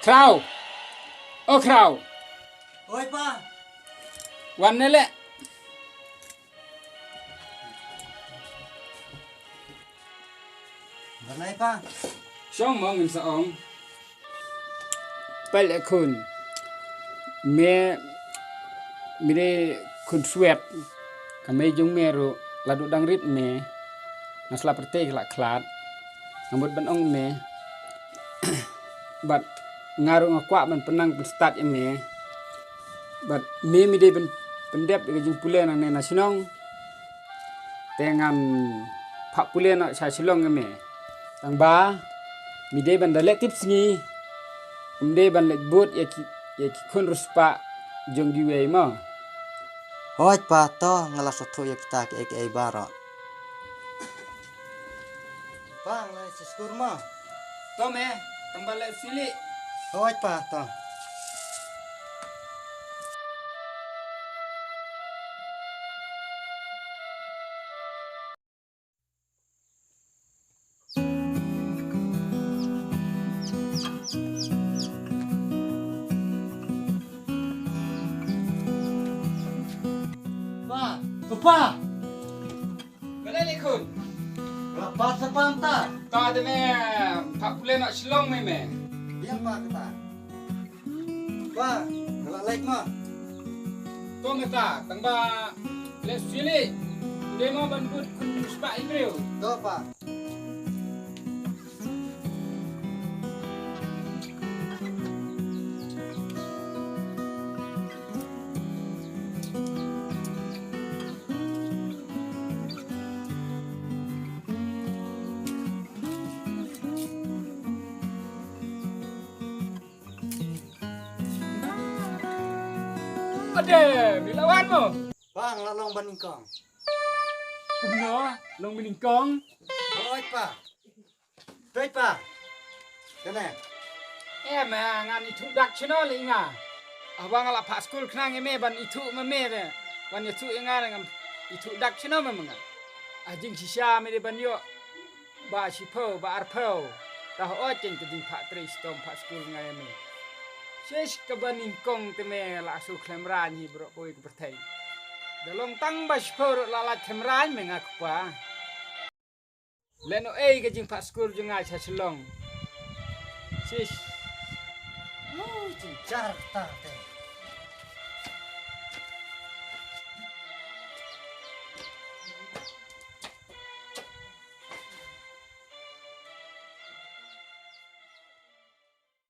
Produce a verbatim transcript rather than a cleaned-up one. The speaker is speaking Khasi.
Khraw. O Khraw. Oi pa. Wan ne le. Ban ai pa. Shong mo ngin sa ong. Pale khun. Me, me dei khun swet. Ka mei jong me ruh la duh dang rit me. Nga sla pyrthei ka la khlad. Nga mut ban ong me. Bad nga ruh nga kwah ban pynang pynstad ïa me. Bad me, me dei ban pyndep ïa ka jingpule nangne na shnong. Te ngan phah pule noh sha Shillong ïa me. Tang ba me dei ban da leh tip sngi. Ym dei ban leh bud ïa ki, ïa ki khun riewspah jong kiwei mo. Hooid pa, to nga la sngewthuh ïa kita kiei kiei baroh. Pa, nga la leit sha skul mo. To me, tang ba leh sili. Hooid pa, to. Pa, papa. Balei khun? Nga pat sa pang ta. Ta de me, phah pule noh Shillong me me. Biang pa kata. Pa, nga la leit mo. To me ta, tang ba leh sili. Dei mo ban bud khun spah i briew. To pa. Ade, me la wan mo? Pa, nga la long ba nyngkong. Kumno, long ba nyngkong? Hooid pa. Peit pa. Kane. Em, eh, ngan ithuh dak shano lei nga. Haba nga la phah skul khnang ïa me ban ithuh ma me de. Ban ïathuh ïa nga de, ngan ithuh dak shano ma nga. Ah, jingshisha me dei ban ïoh ba shiphew, ba arphew. Ta hooid ken ka jingphah trei shitom phah skul nga ïa me. Shish, kaba nyngkong te me la shu khlem rang hi baroh kawei ka pyrthei. Da long tang ba shiphew ruh la lait khlem rang me nga kpa. Lehnohei ka jingphah skul jong nga sha Shillong. Shish. Oh, jingjar ta te.